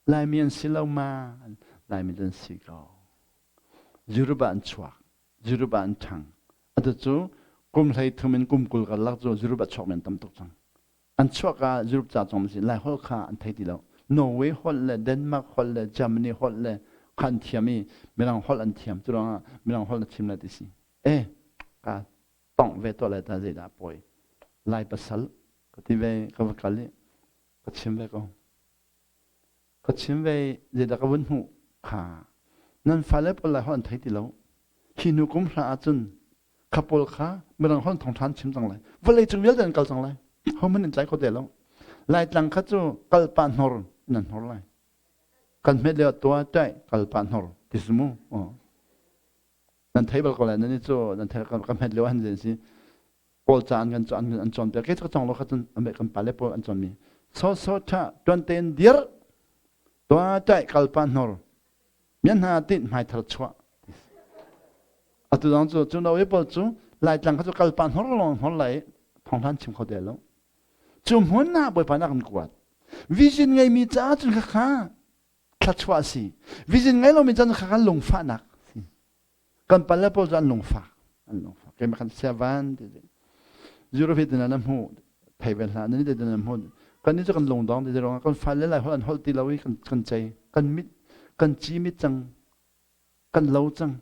Laimi an si lo ma? Laimi an si ko. Europe ah an chuak. Europe ah an ṭhang. Atu cu kum hlei thum in kum 20 karlak cu Europe ah chuakmi an tam tuk cang. An chuak ah Europe ca cong si Lai holh kha an thei ti lo. Norway holh le Denmark holh le Germany holh le kha an thiam i Mirang holh an thiam. Cu ruangah Mirang holh na chim lai ti si. Eh, ka tongh ve tuah lai ta zeidah pawi. Lai pasal ka ti ve ka va kal i ka chim ve ko. Ka chim ve zeidah ka vun hmuh kha nan fale pawl lai holh an thei ti lo. Hi hnu kum hra ahcun kha pawl kha mirang holh thong ṭhan chim cang lai. Vawlei cung vialte an kal cang lai. Hohmanh in tlai kho te lo. Laitlang kha cu kal pah hnor in an hnor lai. Kan hmet lio tua ṭai kal pah hnor ti si mu. Nan thei bal ko lai nan i cu nan thei ka hmet lio han si. Kawl ca an kan an an cawnpiak ke ka cong lo kha cun kan pale pawl an cawnmi so so tha tuan ten dir tua ṭai kal pa hnor mian hna tin hmai thar chuah atu dang cu cu no pawl cu laitlang kha cu kal pa hnor long hnor lai thonghlan chim kho te lo cu hmun na bawipa na kan kuat vision ngeimi caah cun kha kha thlachuah si vision ngei lomi cun kha kha lungfahnak si kan pale pawl cu an lungfak an lungfak keimah kan siavan ti Europe hi na hmu thei ve hlah nan te na hmu kan ni cu kan lungdong ti ruangah kan fale lai holh an holh ti lo i kan kan cei kan mit kan ci mit cang kan lo cang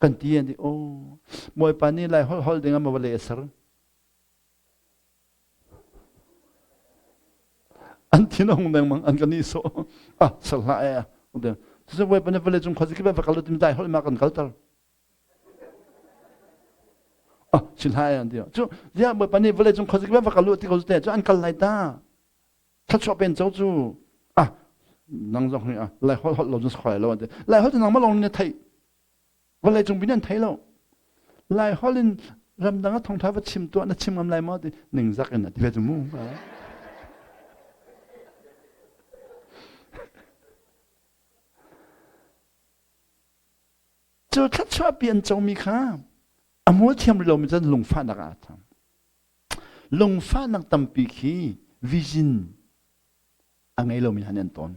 kan ti an ti oh Bawipa nih lai holh holh ding ah ma vale a ser An thin a hung dengmang an kan nihsawh. Ah, sal hlah eh. Cucu Bawipa nih vawlei cung khuazakip ah va kal u timi dai holh ma kan kalter. Ah, si hlah eh an ti. Cu ziah Bawipa nih vawlei cung khuazakip ah va kal u ti ko te cu an kal lai ta. Thluachuah pen co cu ah nang zong hi ah lai holh holh lo cun khoi lo an ti. Lai holh cu nangmah lawng nih na theih. Vawlei cung bin an thei lo. Lai holh in ramdang ah thawngṭha va chim tuah na chim ngam lai maw ti ningzak in a ti ve cu mu. Cu thluachuah pi an comi kha a hmual thiam rih lomi cun lungfahnak ah a cang. Lungfahnak tampi khi vision a ngei lomi hna nih an ton.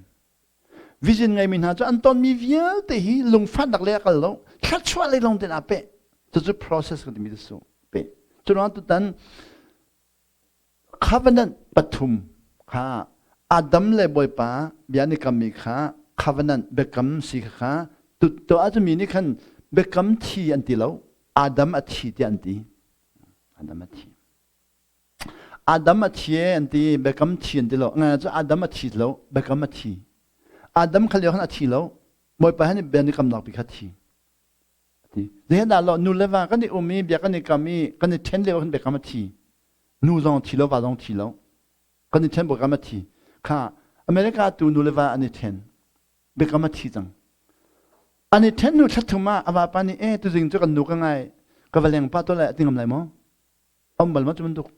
Vision ngeimi hna cu an tonmi vialte hi lungfahnak lei a kal lo, thluachuah lei lawng tein aa peh. Cucu process kan timi cu peh. Cu ruang tutan covenant pathum kha Adam le Bawipa bia an i kammi kha covenant biakam si kha to ahcun mi nih khan biakam thi an ti lo Adam a thi tiah an ti. Adam a thi. Adam a thi e an ti, biakam thi an ti lo. Ngai cu Adam a thi lo, biakam a thi. Adam kha lio khan a thi lo. Bawipa han bia ni kamnak pi kha thi. Ti. Zehin dah lo nu le va kan i um i bia kan i kam i kan i then lio khan biakam a thi. Nu zong thi lo, va zong thi lo. Kan i then biakam a thi. Kha America tu nu le va an i then. Biakam a thi cang. An i then hnu thla thum ah a vapa nih e tuzing cu kan nu ka ngai ka va leng pa to lai a ti ngam lai maw? Om bal ma cu bantuk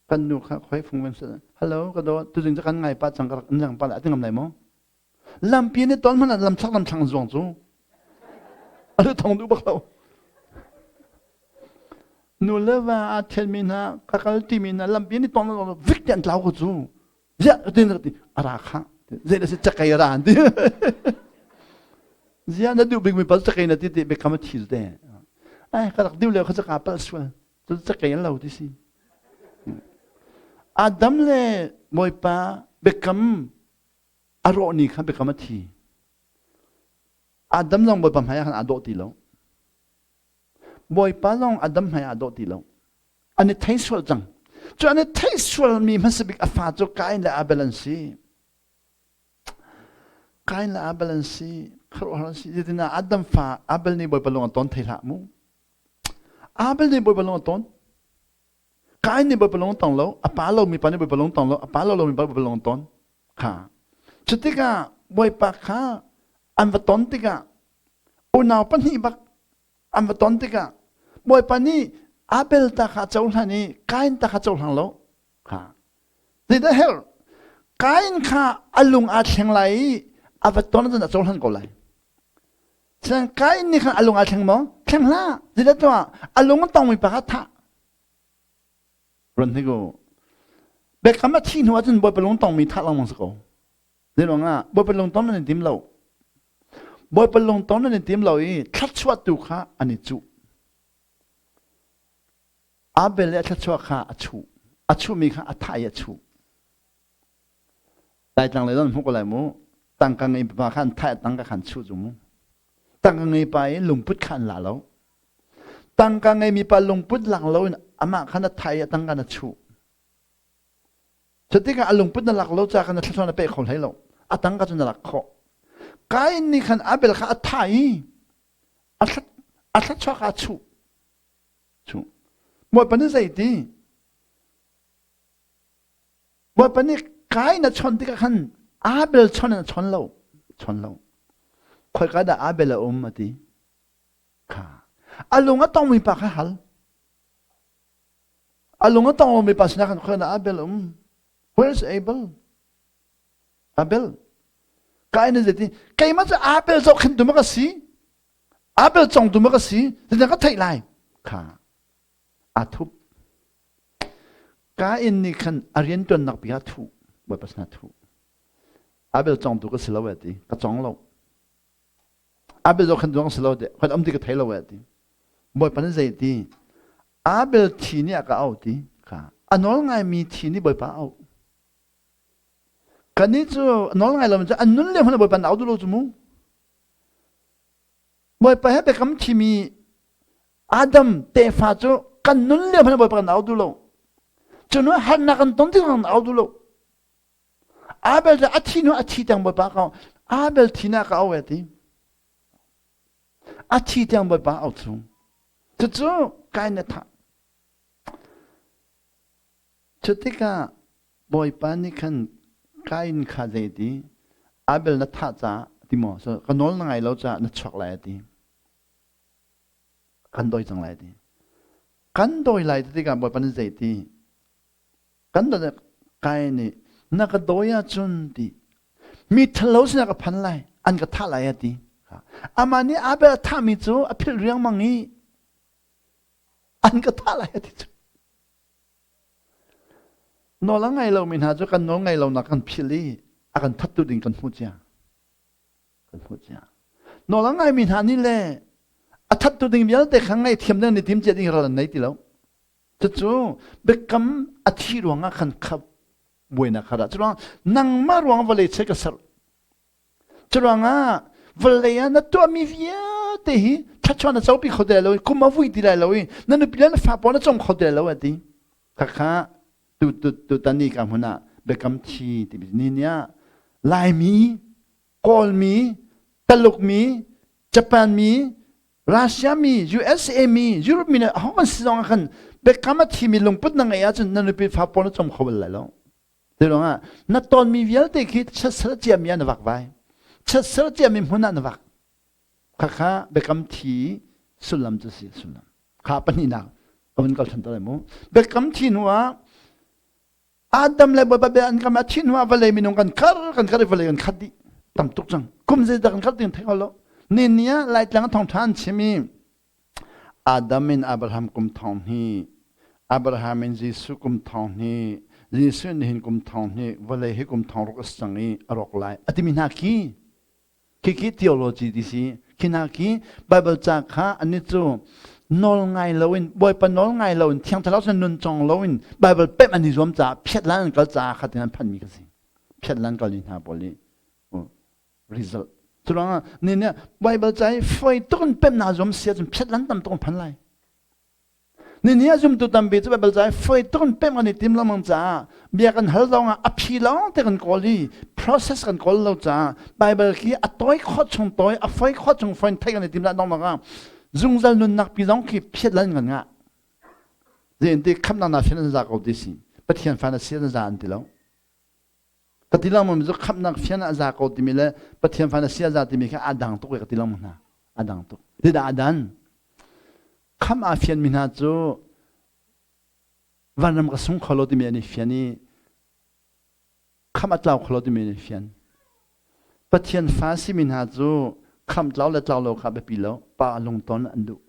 kan nu kha khoi fung ven sel hello ka dawt tuzing cu kan ngai pa cang ka rak in lang pa la ti ngam lai maw lampi ni ton hmanh lam chak lam thlang zuang cu anu thong duh bak lo nu le va a thian mi hna ka kal ti mi hna lampi ni ton lo vik te an tlau ko cu ziah ti na ti ara kha zei na si cakei ra an ti ziah na duh bik mi pal cakei na ti ti biakam a thil te ai ka rak diu le kha ka pal sual cu cakei an lo ti si Adam le Bawipa biakam a rawh ni kha biakam a thi Adam zong Bawipa hmai ah khan aa dawh ti lo Bawipa zong Adam hmai ah aa dawh ti lo An i thei sual cang. Cu an i theih sualmi hmasa bik a fa cu Kain le Abel an si. Kain le Abel an si. Khuaruahhar an si. Zeitinah Adam fa Abel nih Bawipa lung a ton thei hlah mu. Abel nih Bawipa lung a ton. Kain nih Bawipa lung a tong lo. A pa lomi pa nih Bawipa lung a tong lo. A pa lo lomi pa Bawipa lung a ton. Kha. Cutikah Bawipa kha an va ton tikah unau pahnih bak an va ton tikah Bawipa nih Abel ta kha a cohlan i Kain ta kha cohlang lo. Kha. Zeidah herh? Kain kha a lung aa thleng lai i a va ton ahcun a cohlan ko lai. Sinain Kain nih khan a lung aa thleng maw? Thleng hlah. Zeidah tuah? A lung a tongmi pa kha thah. Ruan hnik u. Biakam a thih hnu ahcun Bawipa lung tongmi thah lengmang si ko. Zeiruangah Bawipa lungton nan i tim lo. Bawipa lungton nan i tim lo i thluachuah tu kha an i cuh. Abel le a thluachuah kha a chuh. A chuhmi kha a thah i a chuh. Laitlang lei zong hmuh ko lai mu. Tangka ngei pa kha an thah tangka kha an chuh cu mu. Tangka ngei pa i lungput kha an la lo. Tangka ngeimi pa lungput lak lo in amah kha na thah i a tangka na chuh. Cutikah a lungput na lak lo ca khan na thluachuah na pe kho hlei lo. A tangka cu na lak khawh. Kain nih khan Abel kha a thah i a thluachuah kha a chuh. Chuh. Bawipa nih zei ti? Bawipa nih Kain a chawnh tikah khan Abel chawnh in a chawn lo. Chawn lo. Khoika dah Abel a um a ti. Kha. A lung a tongmi pa kha hal. A lung a tong lomi pa sinah khan khoika dah Abel um? Where is Abel? Abel. Kain nih zeiti? Keimah cu Abel zohkhentu ma ka si? Abel congtu ma ka si? Zeitin ka theih lai? Kha. Aa thup. Kain nih khan a rianṭuannak bik ah thuh. Bawipa sinah thuh. Abel congtu ka si lo eh ti. Ka cong lo. Abel zohkhentu ka si lo ti. Khan um ti ka thei lo eh ti. Bawipa nih zei ti? Abel thi nih a ka auh ti. Kha. A nawl ngaimi thi nih Bawipa a auh. Kannih cu nawl ngai lomi cu an nun lio hmanh ah Bawipa an au duh lo cu mu. Bawipa he biakam thimi Adam tefa cu kan nun lio hmanh ah Bawipa kan au duh lo. Cu nu harnak kan ton tik kan au duh lo. Abel cu a thi hnu a thi tiang Bawipa ka Abel thi na ka au e ti. A thi tiang Bawipa au chung. Cucu Kain a thah. Cutikah Bawipa nih khan Kain kha zei ti Abel na thah caah ti maw so ka nawl na ngai lo caah na chuak lai a ti. Kan dawi cang lai a ti. Kan dawi lai ti tikah Bawipa nih zei ti kan dawi Kain nih na ka dawi ahcun ti mi ṭhalo sinah ka phan lai an ka thah lai a ti. Amah nih Abel a thahmi cu a philh riangmang i an ka thah lai a ti cu. Nawl a ngai lomi hna cu kan nawl ngai lonak kan philh i a kan thattu ding kan hmuh cia. Kan hmuh cia. Nawl a ngaimi hna nih le a thattu ding vialte kha ngaihthiam ding an i tim cia ding ral an nei ti lo. Cucu biakam a thi ruangah khan khap buainak kha dah. Curuang nangmah ruang vawlei che ka ser. Curuangah vawlei ah na tuahmi vialte hi thluachuah na copi kho ti lai lo i kum a vui ti lai lo i na nupi le na fa pawl na cawm kho ti lai lo a ti. Khakha tu tu tutan ni ka hmun ah biakam thi timi ni ni ah Laimi, Kawlmi, Talukmi, Japan mi, Russia mi, USA mi, Europe mi le aho kan si zong ah khan biakam a thimi lungput na ngeih ahcun na nupi fa pawl na cawm kho bal lai lo. Cu ruangah na tonmi vialte khi chiatser ciami ah na vak vai. Chiatser ciami hmun ah na vak. Khakha biakam thi sullam cu si sullam. Kha pahnihnak ka vun kal ṭhan te lai mu. Biakam thi hnu ah Adam le Bawipa bia an kam a thi hnu ah vawlei minung kan kar kan kar i vawlei kan khat dih. Tam tuk cang. Kum zeidah kan khat ding thei lo. Ni ni ah Laitlang thawngṭha an chim i Adam in Abraham kum thong hnih, Abraham in Jesuh kum thong hnih, Jesuh nih hin kum thong hnih, vawlei hi kum thong ruk a si cang i a rawk lai. A timi hna khi, khi khi theology ti si. Khi hna khi Bible ca kha annih cu nawl ngai loin, Bawipa nawl ngai loin, Thiang Thlarau sin nun cawng loin Bible pemh an i zuam caah phiat lan an kal caah kha tin an phanmi kha si. Phiat lan kal ni hna pawl nih result. Curuangah ni nih Bible ca hi foi tuk in pemhnak zuam si ahcun phiat lan tam tuk in phan lai. Ni ni ah zumtu tampi cu Bible ca hi foi tuk in pemh kan i tim lengmang caah bia kan hal zong ah a phi lawng te kan kawl i process kan kawl lo caah Bible khi a tawi khawh chung tawi a foi khawh chung foi in theih kan i tim lah dong ah zungzal nunnak pi zong khi phiat lan kan ngah. Zein ti khamnak na fian an za ko ti si. Pathian fa na si an za an ti lo. Ka ti lengmang cu khamhnak fian ah a za ko timi le Pathian fa na si a za timi kha aa dang tuk ka ti lengmang hna. Aa dang tuk. Zeidah aa dan? Khamh aa fianmi hna cu vanram ka sung kho lo timi an i fian i khamh a tlau kho lo timi an i fian. Pathian fa simi hna cu khamh tlau le tlau lo kha biapi lo. Pa lungton an duh.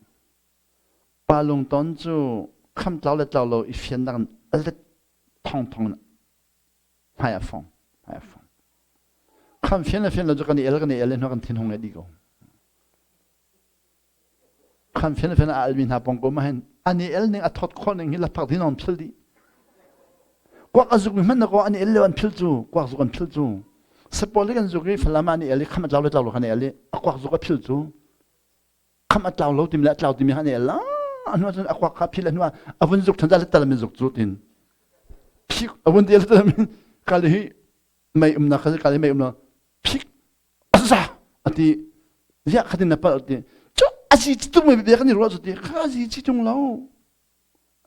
Pa lungton cu khamh tlau le tlau lo i fiannak in a let thongthong in hmai a fong hmai a fong. Khamh fian le fian lo cu kan i el kan i el i hnu kan thinhung le dih ko. Khamh fian le fian a almi hna pong ko ma hin an i el ning a thawt khawh ning hi laphak din an phil dih. Kuak a zuk mi hmanh na ko an i el le an phil cu kuak zuk an phil cu. Sapol kan zuk i Falam an i el i kham a tlau le tlau lo kan i el i a kuak zuk a phil cu. Kham a tlau lo timi le a tlau timi han i el a hnu cun a kuak kha phil a hnu a vun zuk than le tal min zuk cu tin. Phik a vun ti le tal min kal hi mei umnak kha kal hi mei umnak phik za ati ziah khatin na palh ti cu azi ci tung mi bia kan i ruah cu ti kha azi ci tung lo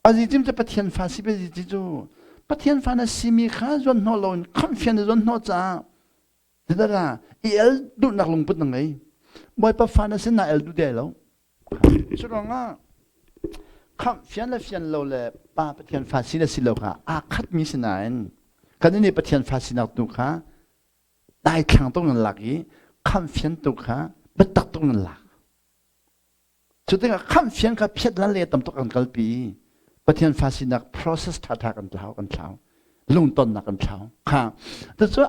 azi cim cu Pathian fa si be ci cu Pathian fa na simi kha zuan hnawh lo in khamh fian na zuan hnawh caah Tidara i el duhnak lungput na ngei Bawipa fa na sin na el duh dai lo Curuangah khamh fian le fian lo le Pa Pathian fa si le si lo kha aa khatmi si nain kan nih Pathian fa sinak tu kha daithlang tuk nan lak i khamh fian tu kha biatak tuk nan lak. Cu tikah khamh fian kha phiat lan le tam tuk kan kalpi i Pathian fa sinak process ṭhaṭha kan thlau kan thlau lungtonnak kan thlau kha cucu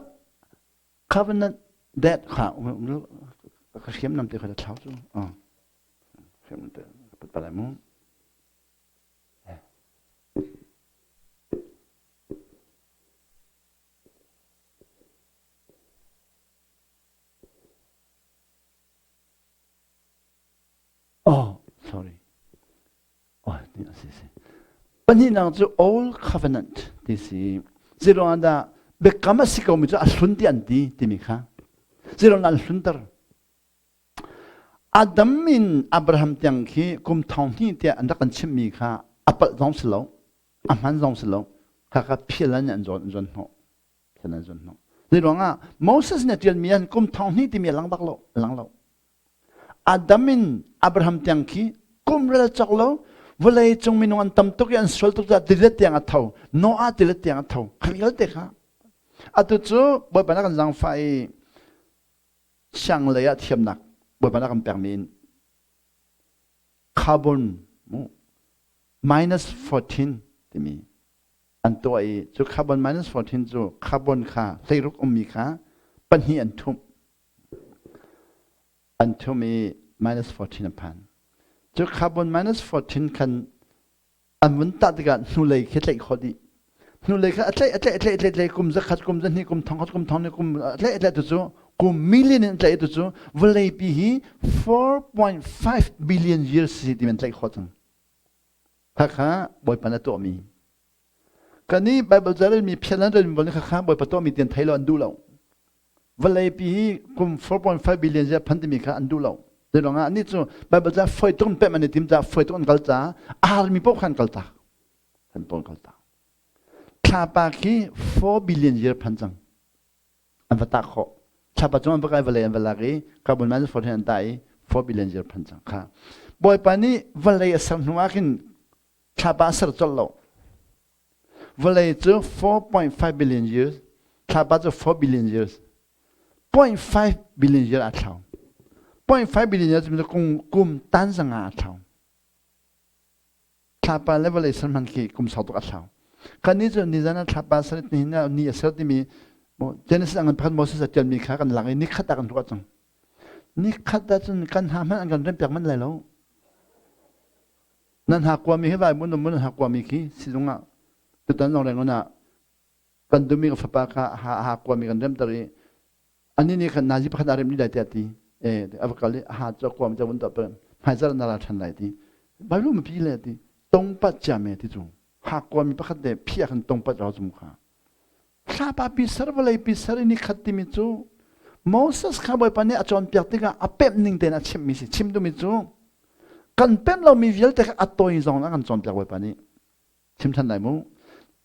covenant that kha ka hriamnam te kha thlau cu hriamnam te ka palai mu Oh, sorry. Oh, si si. Pahnihnak cu Old Covenant ti si. Zeiruang dah biakam a si komi cu a hlun ti an ti timi kha. Zeiruang an hlunter. Adam in Abraham tiang khi kum thong hnih tiah an rak kan chimmi kha a palh zong si lo, a hman zong si lo. Kha kha phial an an zawn zawn hnawh. Phial an zawn hnawh. Zeiruang ah Moses nih a ṭialmi an kum thong hnih timi a lang bak lo, a lang lo. Adam in Abraham tiang khi kum rel cawk lo vawlei cung minung an tam tuk i an sual tuk caah tilet tiang a tho Noah tilet tiang a tho kha vialte kha atu cu Bawipa na kan zaangfah i siang lei ah thiamnak Bawipa na kan pekmi in carbon minus 14 timi an tuah i cu carbon minus 14 cu carbon kha hleiruk ummi kha pahnih an thumh An thum i minus 14 a phan. Cu carbon minus 14 khan an vun tah tikah hnulei khi tlaih khawh dih. Hnulei kha a tlaih a tlaih a tlaih a tlaih tlaih kum zakhat kum zahnih kum thongkhat kum thong kum a tlaih a tlaih tu cu kum million in tlaih tu cu vawlei pi hi 4.5 billion years si ti man tlaih khawh cang. Khakha Bawipa na tuahmi Kan i Bible carelmi phian an relmi bal nih khakha Bawipa tuahmi ti an thei lo an duh lo. Vawlei pi hi kum 4.5 billion zia phan timi kha an duh lo. Zeiruang ah anih cu Bible ca foi tuk in pemh an i tim caah foi tuk an kal caah a harmi paoh kha an kal tak. An pawl kal tak. Thlapa khi 4 billion year phan cang. An va tak khawh. Thlapa cung an va kai vawlei an va lak i carbon minus 14 an tah i 4 billion year phan cang kha. Bawipa nih vawlei a ser hnu ah khin thlapa a ser colh lo. Vawlei cu 4.5 billion years, thlapa cu 4 billion years. 0.5 billion year aa thlau. 0.5 billion year cu kum, kum tan zanga aa thlau. Thlapa le vawlei ser hman khi kum sau tuk a thlau. Kan nih cu nizan ah thlapa ser ni ni a ser timi Genesis ang pakhat Moses a tialmi kha kan lak i ni khat ah kan ruah cang. Ni khat ah cun kan ha hmanh an kan rem piak manh lai lo. Nan hakuami hi vai mun mun nan hakuami khi sizung ah tutan zong Rangoon ah kan dumi ka fapa kha ha hakuami kan remter i ani nih khan nazi pakhat a rem ni lai tiah ti e a va kal i ha cu kuam cu vun tuah hmaizarh na ra ṭhan lai ti Bible ma pi le ti tongpat cia me ti cu hakuami pakhat le phiah khan tongpat rau zum kha thlapa pi ser vawlei pi ser i ni khat timi cu Moses kha Bawipa nih a cawnpiak tikah a pemh ning tein a chimhmi si chim duhmi cu kan pemh lomi vialte kha a tawi zong a kan cawnpiak Bawipa nih chim ṭhan lai mu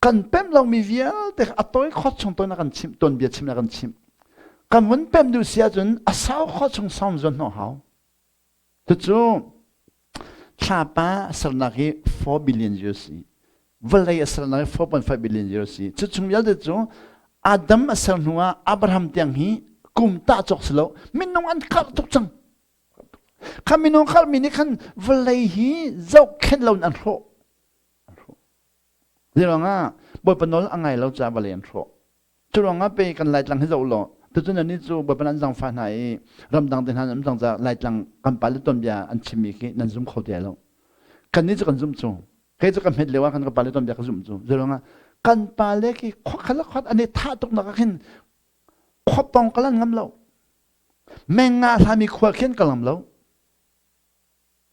kan pemh lomi vialte kha a tawi khawt chung tawi na kan chimh tuanbia chim na kan chimh kan vun pemh duh si ahcun a sau khawt chung sau zuan hnawh hau Cucu thlapa sernak hi 4 billion years si. Vawlei a sernak hi 4.5 billion years si. Cu chung vialte cu Adam a ser hnu ah Abraham tiang hi kum tah cawk si lo. Minung an karh tuk cang. Kha minung karhmi nih khan vawlei hi zohkhenh lo in an hrawh. An hrawh. Zeiruangah Bawipa nawl a ngai lo caah vawlei an hrawh. Cu ruangah pe kan Laitlang hi zoh law Tucun annih cu Bawipa an zangfah hna i ramdang te hna an um cang caah Laitlang kan pale tuanbia an chimmi khi nan zum kho ti lo. Kannih cu kan zumh cu. Kei cu ka hmet lio ah khan ka pale tuanbia ka zumh cu. Zeiruangah kan pale khi khuakhat le khuat an i thah tuk nak ah khin khuapong ka lan ngam lo. Menga hlami khua khin ka ngam lo.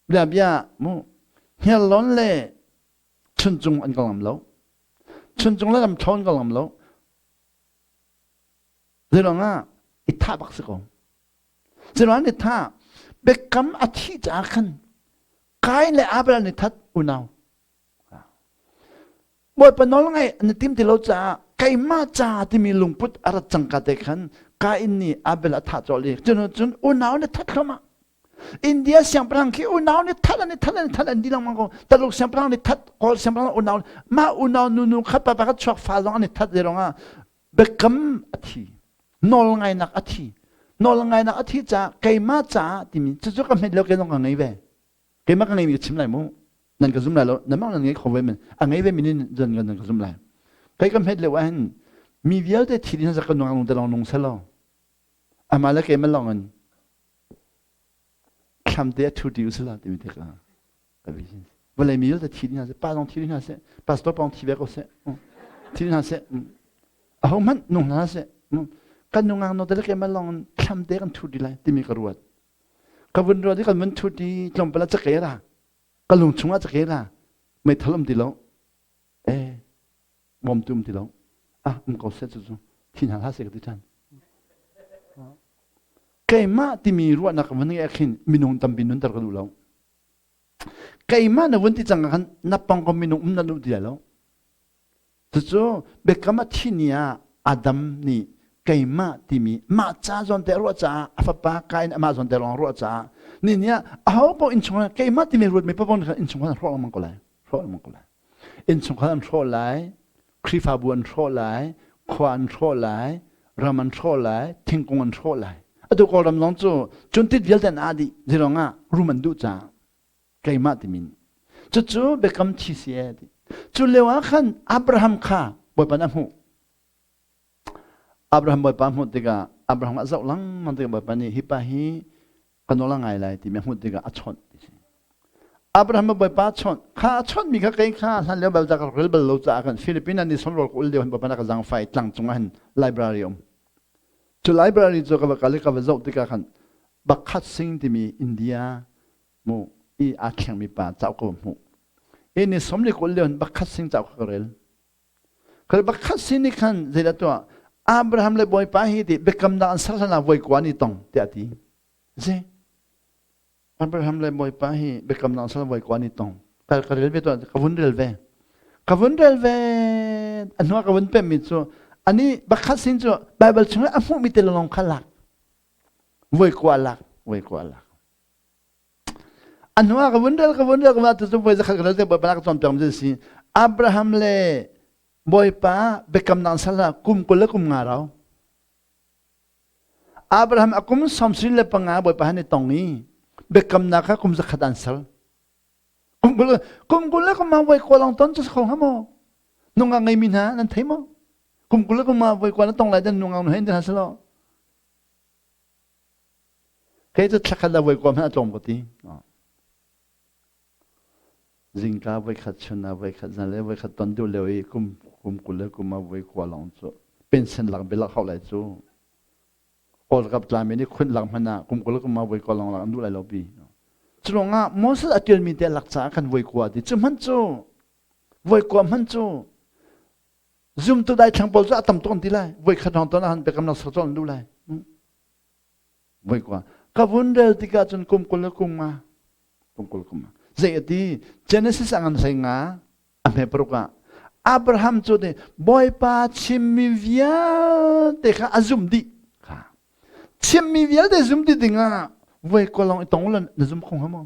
Bia bia mu hniarlawn le chuncung an ka ngam lo. Chuncung le lamthlo an ka ngam lo. Zeiruangah i thah bak si ko. Zeiruangah i thah? Biakam a thih caah khan Kain le Abel an i that unau. Bawipa nawl ngaih an i tim ti lo caah keimah ca timi lungput a rat cangka te khan Kain nih Abel a thah cawlh i cun cun unau nih that thluahmah. India siangpahrang khi unau nih that an i that an i that an di lengmang ko. Taluk siangpahrang nih that, Kawl siangpahrang unau mah unau nunu khat pa khat chuak fa zong an i that zeiruangah biakam a thi nawl ngainak a thi nawl ngainak a thi caah keimah caah timi cucu ka hmet lo ke zong ka ngei ve keimah ka ngeimi ka chim lai mu nan ka zum lai lo nanmah nan ngei kho ve men a ngei ve mi nin zan nan ka zum lai kei ka hmet lio ah hin mi vialte thi ding ka nung te long nung selo amah le keimah long in thlam te a thu ti usila timi te ka Vawlei mi vialte thi dih hna seh, pa zong thi dih hna seh, pastor pa zong thi ve ko seh, thi dih hna seh. Aho hmanh nung hna seh. Kan nungak no te le keimah lawng thlam te kan thut di lai timi ka ruat. Ka vun ruat i kan vun thut i tlawmpal ah cake ra. Ka lung chungah cake ra. Meithal um ti lo. Eh, bawmtu um ti lo. Ah, um ko seh cu cu. Thi hna hlah seh ka ti ṭhan. Keimah timi ruahnak ka vun ngeih ah khin minung tampi nunter ka duh lo. Keimah na vun ti cang ah khan na pawngkam minung um na duh ti lai lo. Cucu biakam a thi ni ah Adam nih keimah timi mah ca zawn te a ruah caah a fapa Kain amah zawn te lawng a ruah caah ni ni ah aho paoh innchung ah keimah timi ruatmi paoh nih khan innchung khan an hrawh lengmang ko lai. Hrawh lengmang ko lai. Innchung khan an hrawh lai, Khrihfabu an hrawh lai, khua an hrawh lai, ram an hrawh lai, thingkung an hrawh lai. Atu Kawlram zong cu cuntit vialte an ah dih zirong ah rum an duh caah keimah timin. Cucu biakam thi si e ti. Cu lio ah khan Abraham kha Bawipa nih a hmuh. Abraham Bawipa hmuh tikah Abraham a zoh lengmang tikah Bawipa nih hi pa hi ka nawl a ngai lai timi a hmuh tikah a chawnh ti si. Abraham Bawipa a chawnh kha a chawnhmi kha kei kha hlan lio bal ka rel bal lo caah kan Philippines an i sonrawl ka ul lio hin Bawipa na ka zangfai tlang cungah hin library um. Cu library cu ka va kal i ka va zoh tikah khan Bakhat Singh timi India mu i aa thlengmi pa cauk ka va hmuh. I ni 24 lio hin Bakhat Singh cauk ka rel. Khal pakhat sin nih khan zeidah tuah Abraham le Bawipa hi ti biakamnak an ser hlan ah voi kua an i tong tiah a ti. Si. Abraham le Bawipa hi biakamnak an ser voi kua an i tong. Ka ka rel ve tuah ka vun rel ve. Ka vun rel ve a hnuah ka vun pemmi cu ani pakhat sin cu Bible chung i a hmuhmi te lawng kha lak. Voi kua lak, voi kua lak. A hnuah ka vun rel ka vun rel ka vun tu voi zakhat ka rel te Bawipa ka cawnpiak mi si Abraham le Bawipa biakamnak sal ah kum 20 le kum nga rau. Abraham a kum 75 Bawipa han i tong i biakamnak kha kum zakhat an sal. Kum 20 kum 20 le kum nga voi kua long ton cu kho hnga maw? Nungak ngeimi hna nan thei maw? Kum 20 le kum nga voi kua na tong lai dan nungak nu hein hna selaw. Kei cu thlakhat le voikua hmanh a tlawm ka ti. Zingka voikhat, chun ah voikhat, zanlei voikhat ton duh lio i kum kum 20 le kum ah voikua lawng cu pension lak bilak hau lai cu. Kawlkap tlami nih khunh lak hmanh ah kum 20 le kum ah voikua lawng lak an duh lai lo pi. Cu ruangah Moses a ṭialmi te lak caah kan voikua ti. Cu hmanh cu voikua hmanh cu zumtu daithlang pawl cu a tam tuk an ti lai. Voikhat hrawng ton ah han biakamnak ser colh an duh lai. Voikua ka vun rel tikah cun kum 20 le kum nga kum 20 kum nga zei a ti Genesis a ngan hlei nga a hme paruk ah Abraham cu te Bawipa chimmi vialte kha a zum dih kha chimmi vialte zum dih dingah voi kolong i tong lan na zum kho hnga maw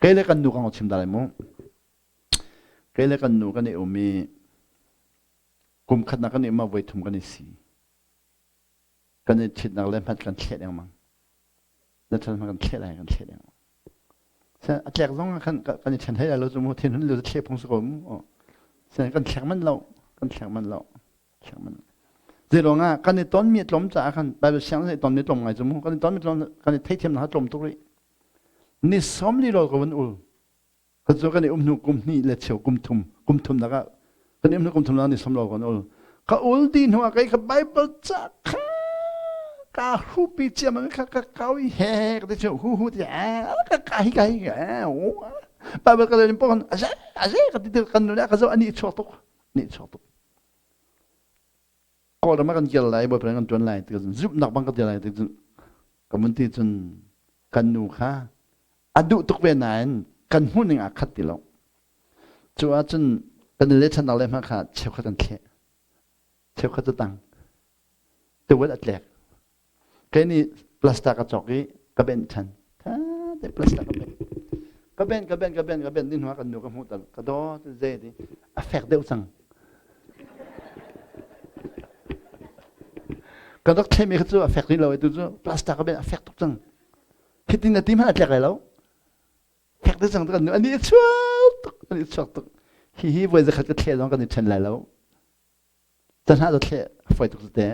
kei le kan nu kong chim da lai mu kei le kan nu kan i um i kum khatnak kan i um ah voi thum kan i si Kan i ṭhitnak le hmat kan thleh lengmang. Na ṭhan hmanh kan thleh lai kan thleh lengmang. A tlek zong ah khan kan i ṭhen hlei lai lo cu mu thinhun lu thleh phung si ko mu. Sen kan thlek manh lo, kan thlek manh lo, thlek manh. Zeiruangah kan i tonmi a tlawm caah khan Bible siang i tonmi tlawm ngai cu mu kan i tonmi tlawm kan i theithiam na tlawm tuk rih. Ni 40 rawl ka vun ul. Ka cu kan i um hnu kum hnih le cheu kum thum kum thum nak ah kan i um hnu kum thum nak ni som rawl kan ul. Ka ul di hnu ah kei ka Bible ca kha ka hupi ciam kha ka kau i he ka ti hu hu ti ka ka hi ka hi Bible ka len pon aze aze ka ti kan nu le ka zo ani chuak tuk ni chuak tuk Kawlram ah kan kir lai boyfriend kan ṭuan lai ti cun zumhnak bang ka ti lai ti cun ka mun ti cun kan nu kha a duh tuk ve nain kan hmuh ning aa khat ti lo. Cu ahcun kan le ṭhannak le hmanh kha cheukhat kan thleh cheukhat cu tang tuwal a tlek Kei nih plaster ka cawk i ka benh ṭhan. Ṭha plaster ka benh. Ka benh, ka benh, ka benh, ka benh ni hnuah kan nu ka hmuh tal. Ka daw zei ti a fek deuh cang. Ka rak thlemi kha cu a fek rih lo tu cu plaster ka benh a fek tuk cang. Hitin na ti hmanh a tlek lai lo. Fek deuh cang kan nu ani chuak tuk, ani chuak tuk. Hi hi voi zakhat ka thle zong kan i ṭhen lai lo. Cahnah cu thleh a fawi tuk te.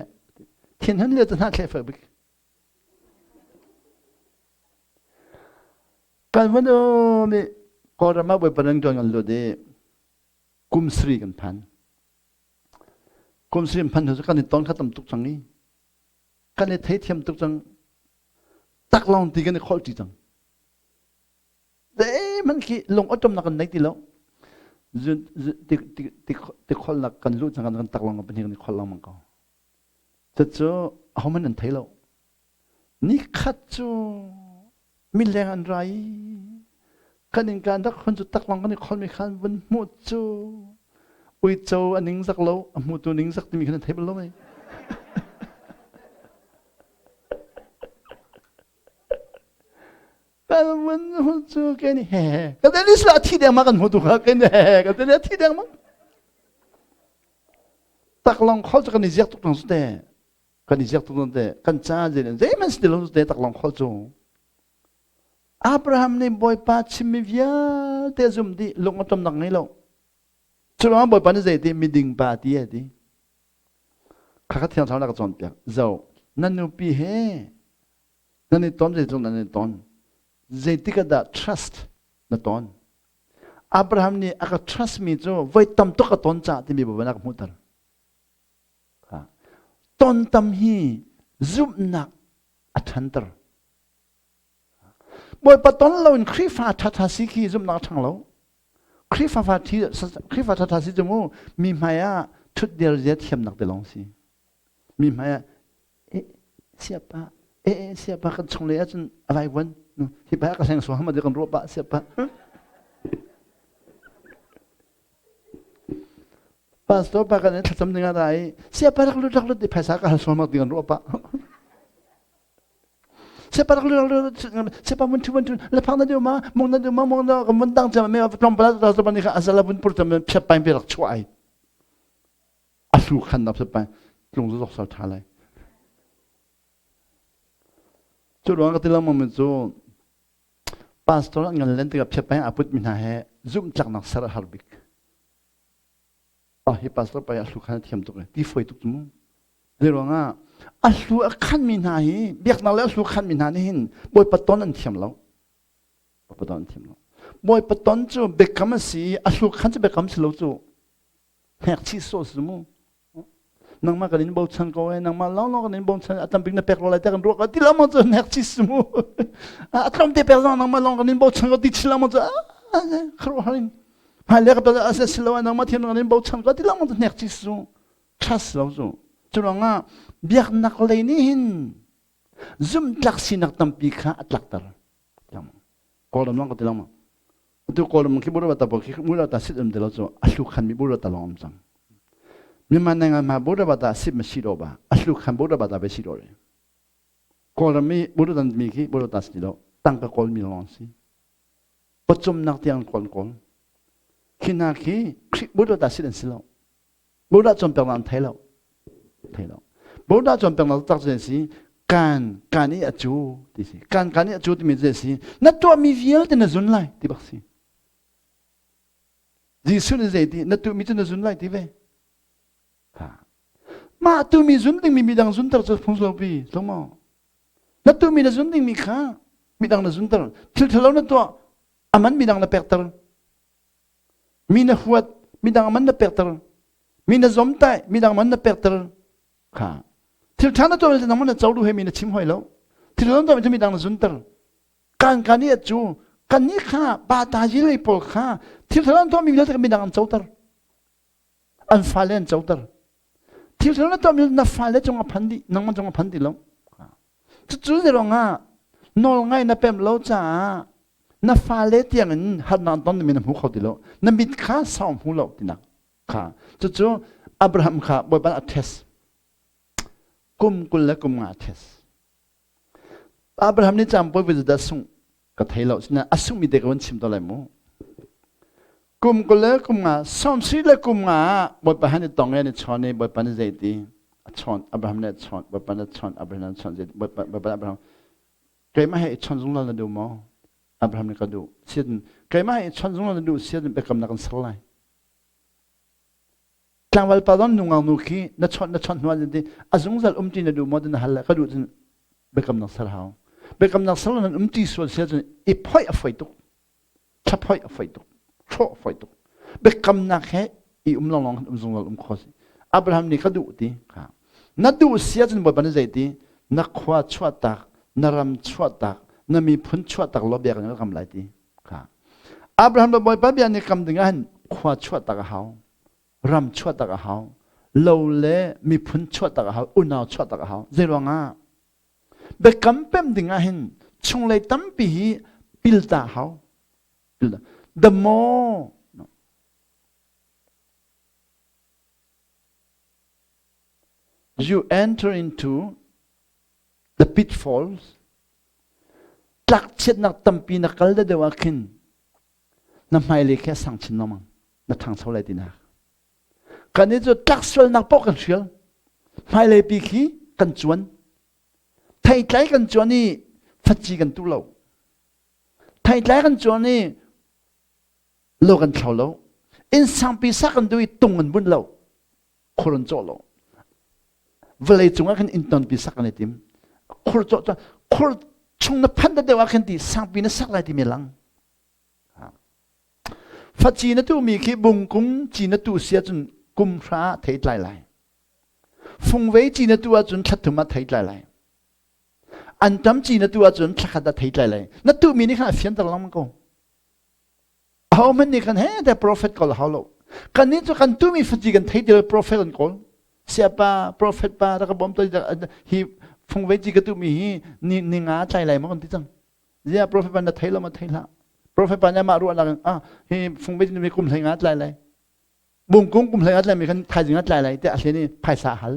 Thinhun lio cahnah thleh fawi bik. Kan vun um i Kawlram ah Bawipa nan kan lut i kum sri kan phan. Kum sri phan cu kan i ton kha tam tuk cang i kan i theithiam tuk cang. Taklawng ti kan i kholh ṭi cang. Zeihmanh khi lung awṭawmnak kan nei ti lo. Ti kholnak kan luh cang kan taklawng pahnih kan i khol lengmang ko. Cucu ahohmanh an thei lo. Nikhat cu mileng an ra i kan innka an rak hun cu taklawng kan i kholmi khan vun hmuh cu uico a ningzak lo, a hmutu ningzak timi khan an thei bal lo mei. Kan cu ke nih he kan Dennis la thi deng ma kan hmu tu kha ke nih he kan Dennis thi deng ma taklong khol cu kan i ziak tuk nang te kan i ziak tuk nang te kan ca je zeihmanh si ti lo te taklong khol cu Abraham nih Bawipa chimmi vialte zum dih lung a tom nak ngei lo cu ruangah Bawipa nih zei ti miding pa ti a ti kha kha thiang thlarau na ka cawnpiak zo nan nupi he Nan i ton zeitluk nan i ton. Zeitik ah dah trust na ton? Abraham nih a ka trust mi cu voi tam tuk a ton cah timi Baibal ah ka hmuhter. Ton tam hi zumhnak a ṭhanter. Bawipa ton loin Khrihfa ṭhaṭha si khi zumhnak a ṭhang lo. Khrihfa fa thi Khrihfa ṭhaṭha si cu mu mi hmai ah ṭhutdir zia thiamnak te lawng si. Mi hmai ah eh siapa eh siapa kan chung lei ahcun a vaivuan hi pa ka hleng suam ma kan ruah pah siapa pastor pa kan thlacam ding ah ra i siapa rak lut rak lut i phaisa ka hal suam ma ti kan ruah pah siapa rak lut rak lut siapa mun thu mun thu le phang na deu ma mong na deu ma mong na ka mun dang cham me tlom pala ta ta ni kha azala bun pur cham phiat pain pe rak chuah ai a hlu khan na pai tlung zu zok sal tha lai cu ruang ka ti lengmang mi cu pastor an ngan len tikah phiat pai a put mi hna he zumh tlaknak ser a har bik ah hi pastor pai a hlu khan a thiam tuk ti foi tuk mu zei ruangah a hlu a khan mi hna hi biaknak le a hlu khan mi hna nih hin bawipa ton an thiam lo bawipa ton an thiam lo bawipa ton cu biakam a si a hlu khan cu biakam si lo cu Hnek sawh si mu. Nangmah kan in bochan ko e, nangmah lawnglawng kan in bochan, a tambik na pek lo lai te kan ruah ko ti lo cu hnek chih si mu. A tlawm te pek zong nangmah lawng kan in bochan ko ti chi lo cu kharuah har in. Hmai le ka pe a si lo nangmah thiam kan in bochan ko ti lo cu hnek chih si cu. Trust lo cu. Cu ruangah biaknak lei nih hin zumhtlak sinak tampi kha a tlakter. Kawlram long ka ti lo Atu Kawlram khi bura ta khi mura ta sit um te lo cu a hlu khan mi bura ta long um cang. Myanmar nengan ma bura ba ta sit ma si do ba a hlu khan bura ba ta be si do re. Kawlram mi bura dan mi khi bura ta si lo tangka kawl mi long si. Pachum nak tiang kawl kawl. Khi na khi bura ta sit an si lo. Buddha cawnpiaknak an thei lo. Thei lo. Buddha cawnpiaknak tak cu si kan kan i a cu ti si. Kan kan i a cu timi cu si na tuahmi vialte na zun lai ti bak si. Jesuh nih zei ti na tuahmi cu na zun lai ti ve. Mah tumi zun dingmi midang zunter cu phung pi lo maw? Na tumi na zun dingmi kha midang na zunter. Thil ṭhalo na tuah, aman midang na pekter. Mi na huat, midang aman na pekter. Mi na zomtaih, midang man na pekter. Kha. Thil ṭha na tuah nangmah na co duh he mi na chim hoi lo. Thil ṭhalo na tuah midang na zunter. Kan kan i cu kan nih kha pa ta ji lei pawl kha thil ṭhalo an tuahmi vialte midang an coter. An fale an coter. Thil ṭhalo na tuahmi na fale cung a phan dih, nangmah cung a phan ti lo. Cucu zeiruangah nawl ngai na pem lo caah na fale tiang in harnak ton mi na hmu kho ti lo. Na mit kha sau hmu lo tinak kha. Cucu Abraham kha Bawipa a test. Kum 20 le kum nga a test. Abraham nih caan pawi dah sungh ka thei lo. Sinain a sunghmi te ka van chim to lai mu. Kum 20 le kum nga, 70 le kum nga ah Bawipa han i tong i an i chawn i Bawipa nih zei ti a chawn Abraham nih a chawn Bawipa nih a chawn Abraham nih a chawn Bawipa Bawipa Abraham keimah he i chawn zungzal na duh maw? Abraham nih ka duh. Sian keimah he i chawn zungzal na duh sian biakamnak kan ser lai. Tlangval pa zong nungak nu khi na chawnh na chawnh hnu ah ti a zungzal um ti na duh maw ti na hal le ka duh cun biakamnak ser hau. Biakamnak ser lo nan um ti sual sia cun i phoih a foi tuk. Thlaphoi a foi tuk. Hrawh a foi tuk. Biakamnak he i um lawnglawng um zungzal um kho si. Abraham nih ka duh ti kha. Na duh sia cun Bawipa nih zei ti na khua chuahtak, na ram chuahtak, na miphun chuahtak law biakinn ka kam lai ti kha. Abraham le Bawipa bia nih kam ding ah hin khua chuahtak a hau. Ram chuahtak a hau. Lo le miphun chuahtak a hau. Unau chuahtak a hau. Zei ruangah? Biakam pem ding ah hin chunglei tampi hi pilta hau. The more no. you enter into the pitfalls, tlakchiatnak tampi na kal deuh ah khin na hmailei khi a sang chin lengmang na ṭhangcho lai tinak kan i cu tlaksualnak paoh kan hrial hmailei pi khi kan cuan theitlai kan cuan i faci kan tu lo theitlai kan cuan i lo kan thlo lo inn sangpi sak kan duh i tung an bunh lo khur an cawh lo vawlei cungah khin inn tonpi sak an i tim khur cawh khur chung na phanh deuh ah khin ti sangpi na sak lai timi lang Faci na tuhmi khi bungkung ci na tuh si ahcun kum hra ah thei tlai lai. Fungvei ci na tuh ahcun thla thum ah thei tlai lai. Anṭam ci na tuh ahcun thla khat ah thei tlai lai. Na tuhmi nih khan a fianter lengmang ko. Ahohmanh nih khan he te prophet kawl a hau lo. Kannih cu kan tuhmi faci kan thei ti lo prophet an kawl. Siapa prophet pa rak ka bawm to hi fungvei ci ka tuhmi hi ni, ni nga tlai lai maw kan ti cang. Ziah prophet pa na thei lo ma thei hlah. Prophet pa nih amah ruahnak in ah hi fungvei mi kum hlei nga tlai lai. Bungkung kum hlei nga tlai mi khan thaizing a tlai lai tiah a hlen i phaisa a hal.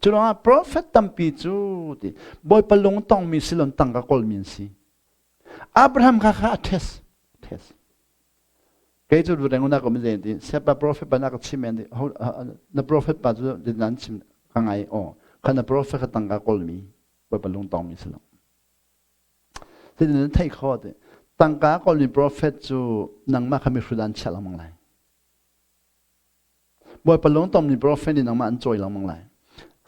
Cu ruangah prophet tampi cu ti Bawipa lung tongmi silon tangka kawlmi an si. Abraham kha kha a test test. Kei cu reng na ko mi ti sepa prophet pa na ka chim en ti na prophet pa cu nan chim ka ngai o kha na prophet kha tangka kawlmi Bawipa lung tongmi si lo. Cutin na theih khawh ti. Tangka kawlmi prophet cu nangmah kha mihrut an chiah lengmang lai. Bawipa lungtommi prophet nih nangmah an cawi lengmang lai.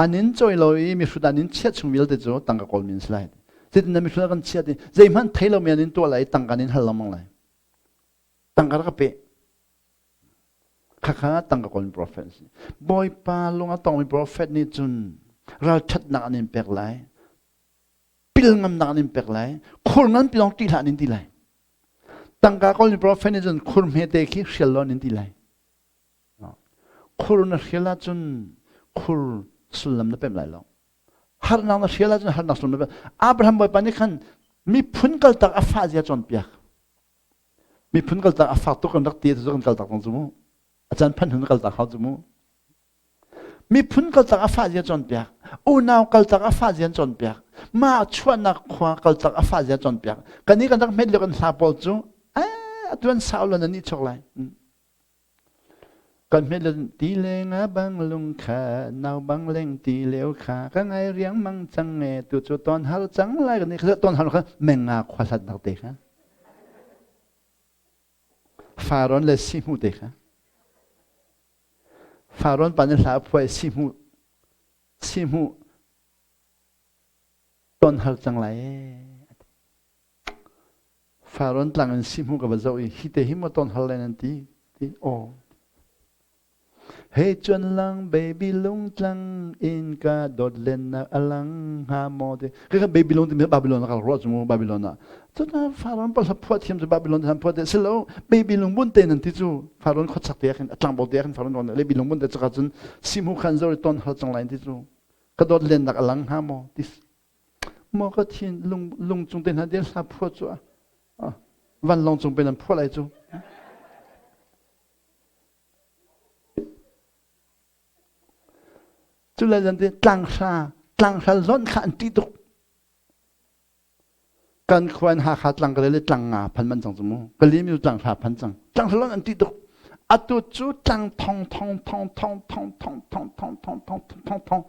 An in cawi lo i mihrut an in chiah chung vialte cu tangka kawlmi an si lai. Cutin na mihrut kan chiah ti zeihmanh thei lomi an in tuah lai i tangka an in hal lengmang lai. Tangka rak ka pe. Khakha tangka kawlmi prophet an si. Bawipa lung a tongmi prophet nih cun ralṭhatnak an in pek lai. Pil ngamnak an in pek lai khur nganpi lawng ṭih hlah an in ti lai tangka kawl ni prophet nih cun khur hmete khi hrial lo an in ti lai khur na hrial ahcun khur sullam na pemh lai lo harnak na hrial ahcun harnak sullam na pemh Abraham bawipa nih khan miphun kaltak a fah zia cawnpiak miphun kaltak a fak tuk kan rak ti cu kan kaltak cang cu mu a caan phanh hun kaltak hau cu mu Miphun kaltak a fah zia cawnpiak. Unau kaltak a fah zia cawnpiak. Mah chuahnak khua kaltak a fah zia cawnpiak. Kan i kan rak hmet lio kan hla pawl cu eh atuan sau lo nan nih chuak lai. Kan hmet le ti le nga bang lung kha nau bang leng ti leo kha ka ngai riang mang cang e tu cu ton har cang lai kan ni ton har kha menga khua hlat nak te kha Faron le sihmu te kha Faron pa nih hla a phuah i sihhmuh. Sihmuh ton har cang lai ee. Farrawn tlang in sihmuh ka va zoh i hi te hi maw ton har lai nan ti? Ti aw. Hei cuan lang baby lung tlang in ka dawt lennak a lang hnga maw ti. Ka baby lung timi Babylon ah ka ruah cu mu Babylon ah. Cun Farrawn pa phuah thiam cu Babylon han phuah te silo baby lung bun te nan ti cu Farrawn khuachak te ah khin a tlangbo te ah khin Farrawn ron le baby lung bun te caka cun sihmuh khan zo ton har cang lai ti cu ka dawt lennak a lang hnga maw ti maw ka thin lung lung cung te hna de hla phuah cu a vanlawng cung pe nan phuah lai cu. Cu le zan te tlanghra tlanghra lonh kha an ṭih tuk. Kan khua in Hakha tlang ka le tlang nga phan man cang cu mu. Ka lim cu tlanghra phan cang. Tlanghra lonh an ṭih tuk. Atu cu tlang thong thong thong thong thong thong thong thong thong thong thong thong.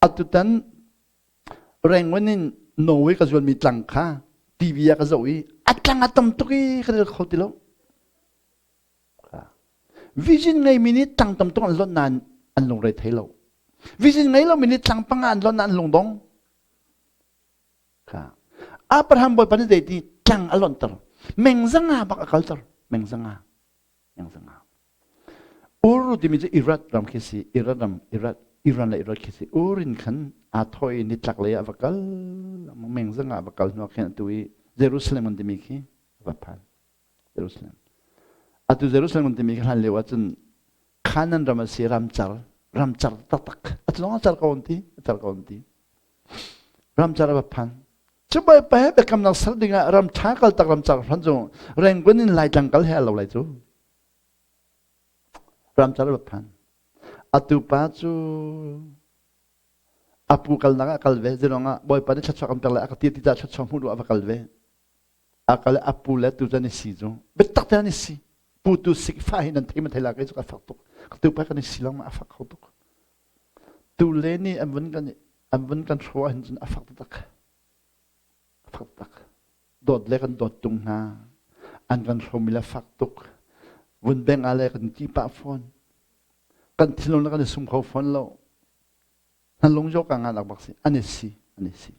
Atu tan Rangoon in Norway ka zuanmi tlang kha TV ah ka zoh i a tlang a tam tuk i ka rel kho ti lo. Vision ngeimi nih tlang tam tuk an lonh nain an lungre thei lo. Vision ngei lomi nih tlang panga an lonh nain an lungdong. Abraham bawipa nih zeiti tlang a lonhter. Meng zanga bak a kalter. Meng zanga. Meng zanga. Ur timi cu Iraq ram khi si. Iraq ram, Iraq, Iran le Iraq khi si. Ur in khan aa thawh i nitlak lei ah va kal. Meng zanga va kal hnu ah khin atu i Jerusalem an timi khi va phan. Jerusalem. Atu Jerusalem kan timi hlan lio ahcun Canaan ram a si ramcar, ramcar taktak. Atu zong a car ko an ti, a car ko an ti. Ramcar a va phan. Cu Bawipa he biakamnak ser dingah ram ṭha kal tak ramcar hran cu Rangoon in Laitlang kal he a lo lai cu. Ramcar a va phan. Atu pa cu a pu kalnak ah kal ve. Zirong ah Bawipa nih thluachuah kan pek lai a ka ti ti caah thluachuah hmuh duh ah va kal ve. A kal a pu le tu cu an i si cu biatak te an i si pu tu sik fa hi nan thei ma thei la kei cu ka fak tuk ka tu pa kan i si lang ma a fak kho tuk tu le nih an vun kan an vun kan hro hin cun a fak taktak a fak taktak dawt le kan dawt tung hna an kan hromi le fak tuk vun beng a le kan ti pah fawn kan thinlung le kan i sum kho fawn lo nan lung jo ka nga bak si an i si an i si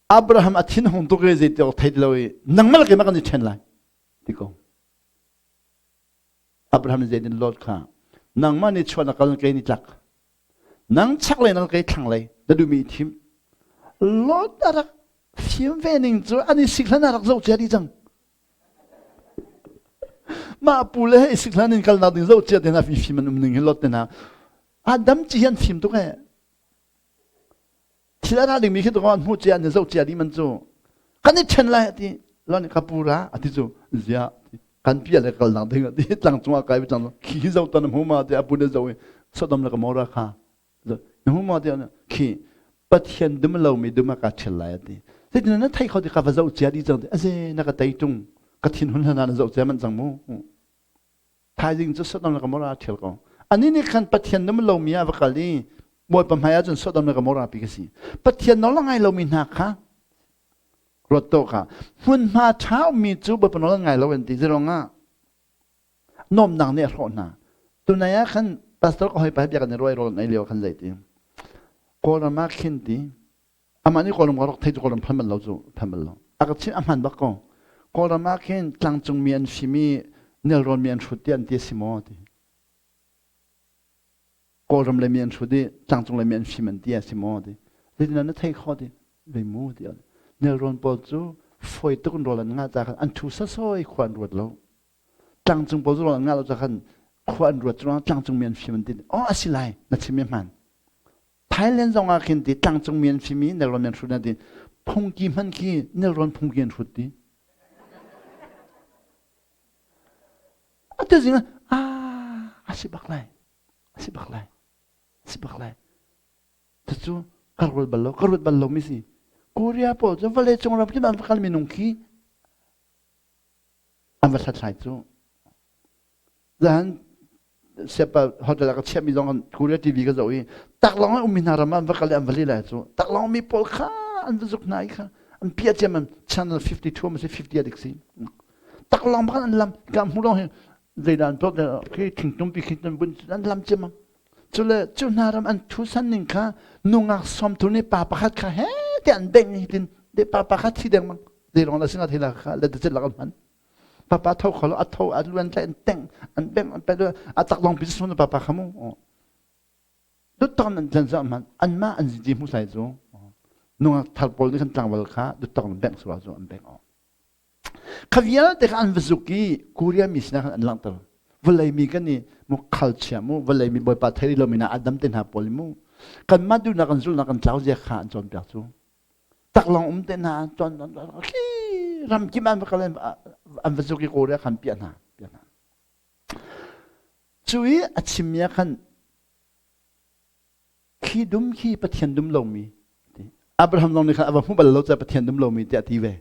Abraham a thinhung tuk i zeiti awk thei ti lo i nangmah le keimah kan i ṭhen lai ti ko. Abraham nih zeitin Lot kha nangmah nih chuah na kal kei ni tlak nang chaklei na kei thlanglei na duhmi i thim Lot a rak fim ve ning cu an i sik hlan a rak zoh cia dih cang mah pu le he i sik hlan in kalnak ding zoh cia te hna fim an um ning hi Lot te hna Adam ci hi an fim tuk ee Thil a ra dingmi khi an hmuh cia an zoh cia dih man cu kan i ṭhen lai ati lon ka pu ra ati cu zia kan pia le kal nak ding ati tlang cungah kai tlang khi hi zoh tan hmu ma ti apu ne zo i Sodom le Gomorrah kha na hmu ma ti khi Pathian dum lo mi dum ka ṭhel lai ati zeitin na thei kho ti ka va zoh cia dih cang ti aze na ka tei tung ka thin hun hlan na zoh cia man cang mu Thaizing cu Sodom le Gomorrah a ṭhial ko. Anih nih khan Pathian na lomi ah va kal i Bawipa hmai ahcun Sodom le Gomorrah pi ka si. Pathian nawl a ngai lomi hna kha ruat tuah kha hmunhma ṭha ummi cu Bawipa nawl an ngai lo an ti. Zeiruangah nuamnak nih a hrawh hna. Tunai ah khan pastor ka hawipa he bia kan i ruai rawl an ei lio khan zei ti Kawlram ah khin ti Amah nih Kawlram ka rak thei cu Kawlram phan bal lo cu phan bal lo. A ka chimh a hman bak ko. Kawlram ah khin tlangcungmi an fim i nelrawn mi an hrut tiah an ti a si maw ti. Kawlram le mi an hrut i tlangcung le mi an fim an ti a si maw ti. Zeitin na thei kho ti. Zei mu ti. Nelrawn pawl cu fawi tuk in rawl an ngah ca khan an thu sasawi khua an ruat lo. Tlangcung pawl cu rawl an ngah lo ca khan khua an ruat cu tlangcung mi an fim an ti. Oh a si lai na chim mi hman. Thailand zong ah khin ti tlangcung mi an fim i nelrawn an hrut an ti phungki hman khi nelrawn phungki an hrut ti atu zing ah a si bak lai a si bak lai a si bak lai cucu ka ruat bal lo ka ruat bal lo mi si Korea pawl cu vawlei cung ram kip an va kal minung khi an va hlathlai cu Zahan siapa hotel ah ka chiahmi zong Korea TV ka zoh i taklawng ah ummi hna ram ah an va kal i an va li lai cu taklawng mi pawl kha an va zuk hna i kha an piah ciam an channel 52 ma si 50 a dik si taklawng bak an lam ka hmu long hi zeidah an tuak khi thingtum pi khi an bun an lam ciam. Cule cu hna ram an thusan ning kha nungak sawmtu nih pa pakhat kha he te an beng hi tin de pa pakhat thi deng mang zeirong la singa thila kha le te lak an hman papa tho kholo a tho a luan tlai an teng an beng an pe a tak long pi sun papa kha mu duttak nan tlan za man an ma an zi mu sai cu nungak thar pawl nih khan tlangval kha duttak nan beng suwa cu an beng o Kha vialte kha an va zuk i Korea mi sinah khan an langhter. Vawlei mi kan i mu khalchia mu, vawlei mi Bawipa thei lo mi na Adam te hna pawl mu. Kanmah duhnak kan zulhnak kan tlau zia kha an cawnpiak cu. Taklawng um te hna cawn khi ram kim an va kal an va zuk i Korea khan piah hna. Piah hna. Cu i a chimmi ah khan Khi dum khi Pathian dum lomi Abraham zong nih khan a va hmu bal lo caah Pathian dum lomi tiah a ti ve.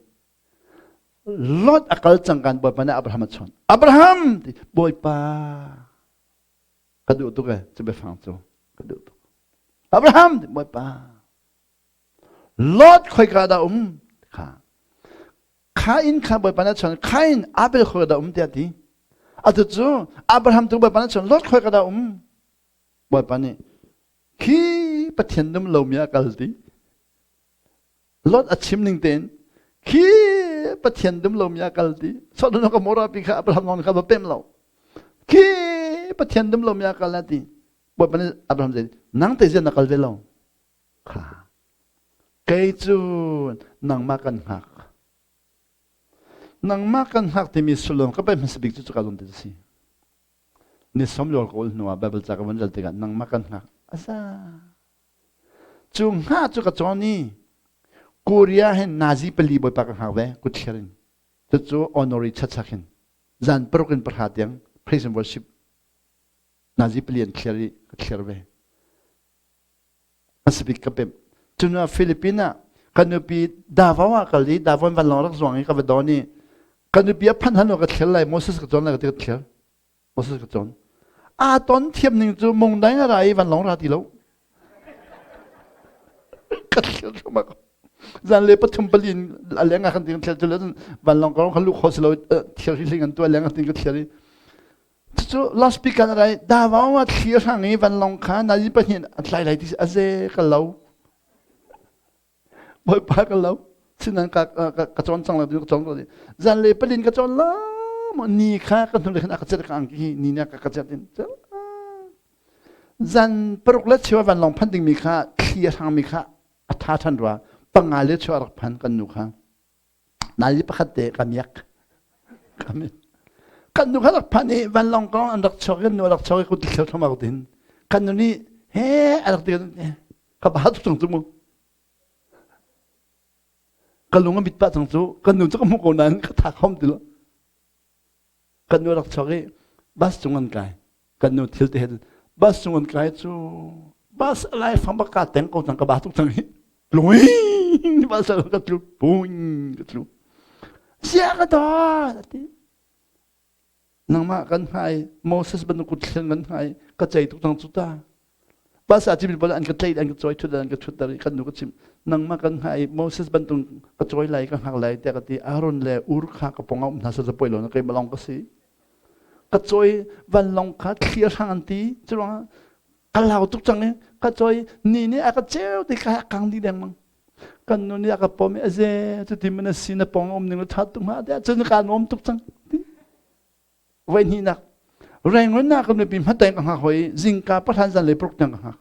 Lot a kal cang kan Bawipa nih Abraham a chawnh. Abraham ti Bawipa ka duh tuk e cu biafang cu ka duh tuk. Abraham ti Bawipa Lot khoika dah um kha Khain kha Bawipa nih a chawnh Khain Abel khoika dah um tiah ti. Atu cu Abraham tu Bawipa nih a chawnh Lot khoika dah um Bawipa nih khi Pathian dum lomi ah kal ti. Lot a chim ning tein khi Pathian dum lomi ah kal ti. Sodom ka Gomorrah pi kha Abraham zong kha va pem lo. Khi Pathian dum lomi ah kal na ti. Bawipa nih Abraham zei nang te zian na kal ve lo. Kha kei cu nangmah kan hngak. Nangmah kan hngak timi sullam ka pe hmasa bik cu cuka zawn te si. Ni som lor ka ul hnuah Bible ca ka van rel tikah nangmah kan hngak asa cu hngah cu ka cawn i Korea hin Nazi pali bawipa ka hngak ve kutthler in cucu honorary chachak hin zan paruk in pahra tiang praise and worship Nazi pali an thliar i ka thliar ve hmasabik ka pemh cun Philippines ah ka nupi Davao ah kal i Davao in vanlawng rak zuang i ka va don i ka nupi a phanh hanu ka thliar lai Moses ka cawn lai ka ti ka thliar Moses ka cawn aa ton thiam ning cu mungdai na ra i vanlawng ra ti lo ka thliar thluahmah zan le pathum palin a leng ah kan ting thliar cu le vanlawng ka lu kho si lo thiar hi hling an tu a leng ah ting ka thliar i Cucu loudspeaker na rai Davao ah thli a hrang i vanlawng kha nazi pahnih an tlai lai ti a ze ka lo. Bawipa ka lo. Sinan ka ka cawn cang lo ka cawn ko. Zan le palin ka cawn la ni kha ka hnu le khan a ka chet ka angki hi ni na ka ka chet in. Zan paruk le cheu vanlawng phan ding mi kha thli a hrang mi kha a tha than rua panga le cheu a rak phan kan nu kha. Nai pakhat te ka miak. Kan nu kha rak phan i vanlawng kong an rak chuak kan nu rak chuak i kut thil thom ak din. Kan nu nih he a rak ti ka ba tuk cang cu mu. Ka lung a mit pah cang cu kan nu cu ka hmuh ko nain ka tha khom ti lo. Kan nu rak chuak i bus cung an kai. Kan nu thil te he bus cung an kai cu bus a lai fang bak ka teng ko cang ka ba tuk cang hi. Luing bus ka tlu puing ka tlu. Sia ka dawt ati. Nangmah kan hngai Moses bantuk kut thlen kan hngai ka cei tuk cang cu ta. Bus ah cimmi pawl an ka tlaih an ka cawi thut an ka thut i kan nu ka chimh nangmah kan hngah i Moses bantuk ka cawi lai ka hngak lai tiah ka ti Aaron le Ur kha ka pong ah um hna seh poi lo na keimah lawng ka si ka cawi vanlawng kha thli a hrang an ti cu ruangah ka lau tuk cang i ka cawi ni nih a ka ceu ti ka kang dih dengmang kan nu nih a ka pom i aze cuti man a si na pong um ning la ṭha tuk hnga tiah cun ka nuam tuk cang voi hnihnak Rangoon ah kan nupi hmateng ka hngak hoi zingka pahran zan le paruk tiang ka hngak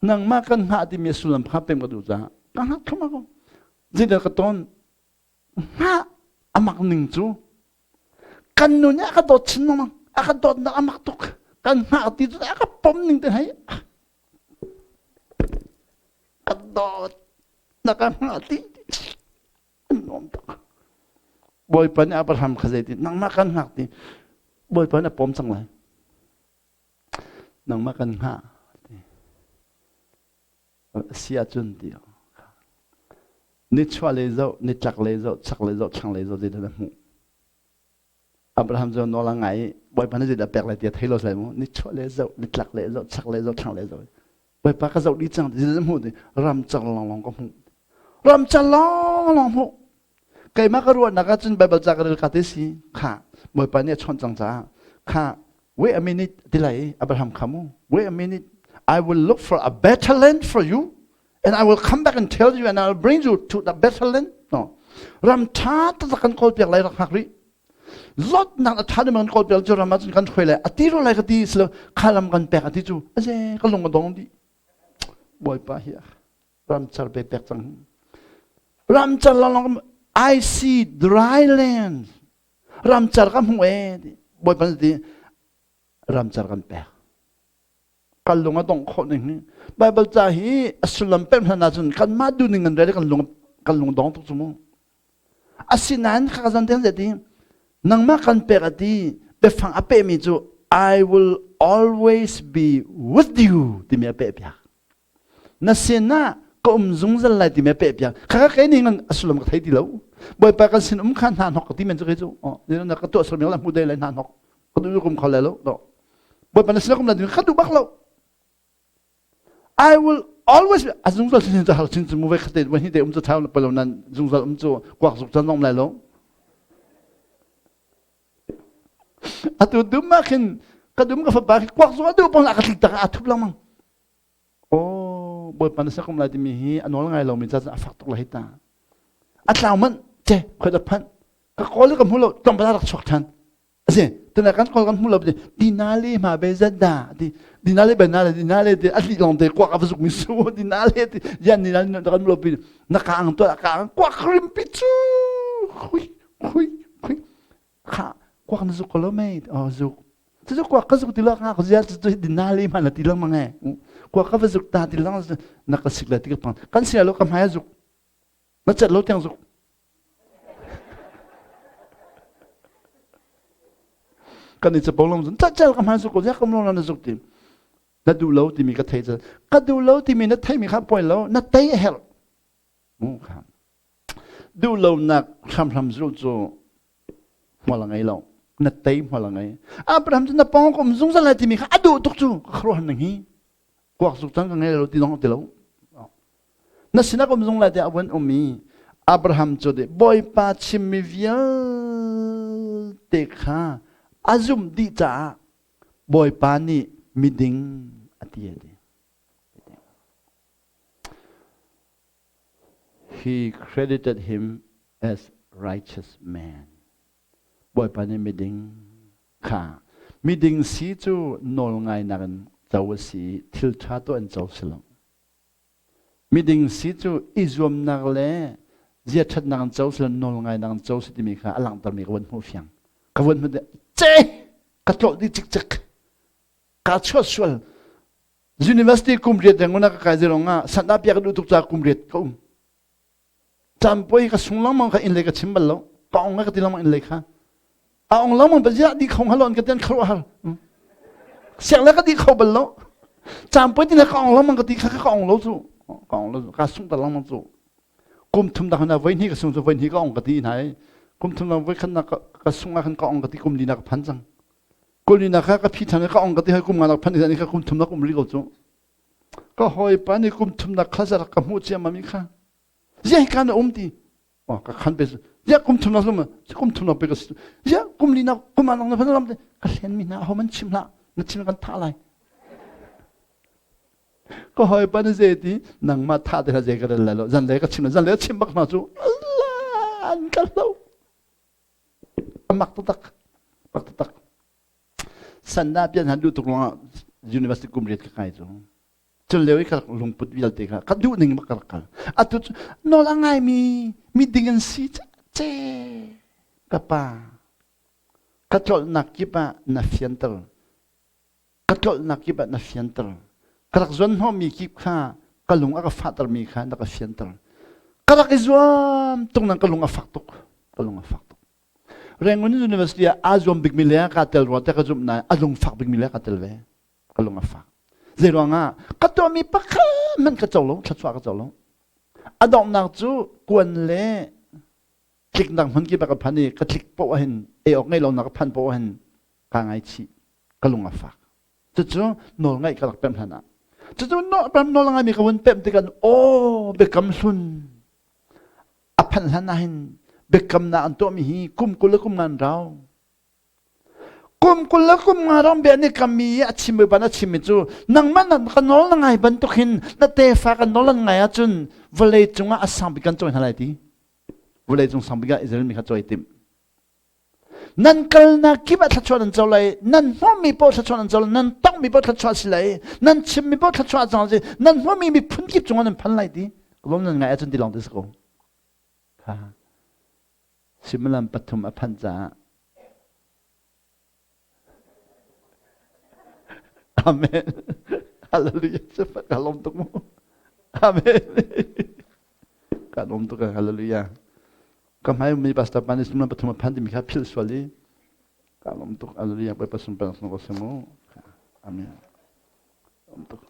nangmah kan hngah timi sullam kha pem ka duh caah ka hngak thluahmah ko zeidah ka ton hngah amak ning cu kan nu nih a ka dawt chin lengmang a ka dawtnak amak tuk kan hngah ti cu a ka pom ning te hei ka dawt na ka hngah ti an nuam tuk Bawipa nih Abraham kha zeiti nangmah kan hngak ti Bawipa nih a pawm cang lai nangmah kan hngah ti si ahcun ti nichuah lei zoh nitlak lei zoh chak lei zoh thlang lei zoh zeidah na hmuh Abraham cu nawl a ngai i Bawipa nih zeidah pek lai ti a thei lo sai mu nichuah le zoh nitlak le zoh chak le zoh thlang le zoh Bawipa ka zoh dih cang ti zeidah hmuh ti ramcar lawnglawng ka hmuh ramcar lawnglawng hmuh keimah ka ruahnak ah cun Bible ca ka rel ka te si kha Bawipa nih a chawnh cang caah kha. Wait a minute ti lai Abraham kha mu. Wait a minute. I will look for a better land for you and I will come back and tell you and I will bring you to the better land. No. Ram tha taktak kan kawl piak lai rak hngak rih. Lot nak a tha ding kan kawl piak cu ram ah cun kan hruai lai. A ti ro lai ka ti silo kha lam kan pek a ti cu aze ka lung a dong dih. Bawipa hi ramcar pe pek cang. Ramcar long I see dry land. Ramcar ka hmu e Bawipa ti ramcar kan pek. Kan lung a dongh khawh ning hi Bible ca hi a sullam pem hlan ahcun kanmah duh ning kan rel kan lung kan lung dong tuk cu mu. Asinain kha zan te ti nangmah kan pek a ti biafang a pehmi cu I will always be with you timi a peh piak. Na sinah ka um zungzal lai timi a peh piak. Kha kei ning a sullam ka thei ti lo. Bawipa kan sin um kha hna hnok ka ti men cu kei cu. Oh, na ka tuah sual mi la hmu dei lai hna hnok. Ka duh kum kho lai lo. Bawipa na sinah kum lai timi ka duh bak lo. I will always be a zungzal sin cu har chin cu mu ve khate wa hi te um cu thau palo nan zungzal um cu kuak zuk chan zong lai lo atu dum ma khin ka dum ka fapa khi kuak zuk adu pong la ka tlik tak a thup lang mang oh bawipa na sakum lai timi hi a nawl ngai lo mi ca a fak tuk lai ta a tlau man che khoi da phan ka kawl ka hmu lo tlawmpal rak chuak than Asi, tuna kan kawl kan hmu lo dinali ma be zada ti dinali be na dinali ti atli long te kwak ava zuk mi su dinali ti yan dinali na kan lo pi na ka ang to ka ang kwak rim pi chu khui khui khui kha kwak na zuk ko lo mei oh zuk cu cu kwak ka zuk ti lo nga ko zia cu dinali ma na ti lang mang e kwak ka va zuk ta ti lang na ka sik la ti ka pang kan sia lo ka hmai zuk na chat lo tiang zuk Kan i capo long cun cacel ka hman su ko ziak kam long na zuk ti na duh lo timi ka thei ka duh lo timi na theimi kha poi lo na tei a herh mu kha duh lo nak hramhram zul cu hmual a ngei lo na tei hmual a ngei Abraham cu na pawng ka um zungzal lai timi kha a duh tuk cu ka khuaruahhar ning hi kuak zuk cang ka ngei lo ti zong ti lo Na sinah um zung lai tiah a vun um i Abraham cu deh Bawipa chimmi vialte kha a zumh dih caah Bawipa nih miding a ti a ti. He credited him as righteous man. Bawipa nih miding kha miding si cu nawl ngainak in co a si i thil ṭha tuah in co si lo. Miding si cu i zuamnak le zia ṭhatnak in co si le nawl ngainak in co si timi kha a langhtermi ka vun hmuh fiang. Ka vun hmuh ce ka tlawh dih cikcek. Kaa chuah sual. University kum riat reng ka kai zirong ah san ah piak ka duh tuk caah kum riat ka um. Caan poi ka sung lengmang kha inn lei ka chim bal lo. Ka ong ka ti lengmang inn lei kha. A ong lengmang pa ziah di kho halon ka tian kharuah har. Siang le ka di kho bal lo. Caan poi tin ka ong lengmang ka ti kha ka ong lo cu. Ka ong lo ka sung ta lengmang cu. Kum thum dak na voi hnih ka sung cu voi hnih ka ong ka ti hna i kum thum dang voi khat na ka sung ah khan ka ong ka ti kum li na ka phan cang. Kum li na kha ka phi than ka ong ka ti hai kum nga nak phan ni ka kum thum nak um ri ko cu. Ka hawipa nih kum thumnak kha zarak ka hmuh ciammam i kha ziah hika na um ti oh ka khan pe ziah kum thumnak lum kum thumnak pe ka si ziah kum li nak kum anang na phan lam te ka hlen mi hna ho man chim hlah na chim kan thah lai ka hawipa na ze ti nangmah thah te ze ka rel lai lo zan le ka chim zan le chim bak hna cu Allah an ka lo amak taktak mak taktak Sanda pian han duh tuk ruangah university kum riat ka kai cu. Cun lio i ka lungput vialte kha ka duh ning bak ka rak kal. Atu cu nawl a ngaimi mi ding an si ce ka pa ka tlolhnak kip ah na fianter ka tlolhnak kip ah na fianter ka rak zuan hnawhmi kip kha ka lung a ka fahtermi kha na ka fianter ka rak i zuam tuk nan ka lung a fak tuk ka lung a fak tuk Rangoon University ah aa zuam bikmi le kaa tel rua te ka zumh nain a lungfak bikmi le ka tel ve. Ka lung a fak. Zei ruangah ka tuahmi pakhat hmanh ka co lo, thluachuah ka co lo. A donghnak cu kuan le tliknak hmun kip ah ka phan i ka tlik poah hin ei awk ngei lonak ka phan poah hin kaa ngaichih. Ka lung a fak. Cucu nawl ngaih ka rak pemh hlan ah. Cucu nawl ngaimi ka vun pemh tikah aw biakam hlun a phanh hlan ah hin biakamnak an tuahmi hi kum 20 le kum nga an rau. Kum 20 le kum nga ram bia ni kami a chim ban a chim mi cu nangmah na ka nawl na ngai bantuk hin na tefa kan nawl an ngai ahcun vawlei cungah a sang bik kan cawi hna lai ti. Vawlei cung sang bik ah Israel mi kha cawi tim. Nan kalnak kip ah thluachuah nan co lai, nan hmuhmi paoh thluachuah nan co lai, nan tonghmi paoh thluachuah si lai, nan chimmi paoh thluachuah cang si, nan hmuhmi miphun kip cungah nan phan lai ti. Lawm nan ngai ahcun ti lawng ti si ko. Kha suimilam pathum a phanh caah Amen. Hallelujah. Ka lawm tuk mu. Amen. Ka lawm tuk. Hallelujah. Ka hmai mi pastor pa nih suimilam pathum a phan timi kha philh sual i ka lawm tuk. Hallelujah. Bawipa sunparnak sung ko seh mu. Amen. Lawm tuk.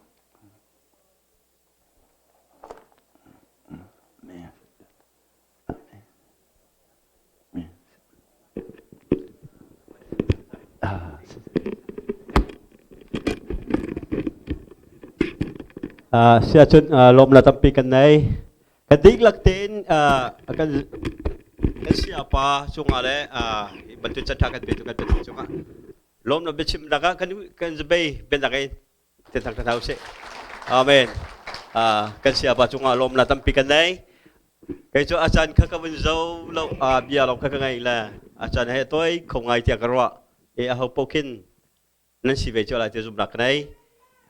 Siahcun lawmnak tampi kan nei. Kan dihlak tein kan kan siapa cungah le bantu chan ṭha kan petu kan Pathian cungah lawmnak biachim nak ah kan kan zabei bianak in Thang thang usih. Amen. Kan siapa cungah lawmnak tampi kan nei. Kei cu acan kha ka vun zo lo bia lawng kha ka ngai le acan he toi kho ngai tiah ka ruah. E aho pokin nan si ve cu lai ti zumnak ka nei.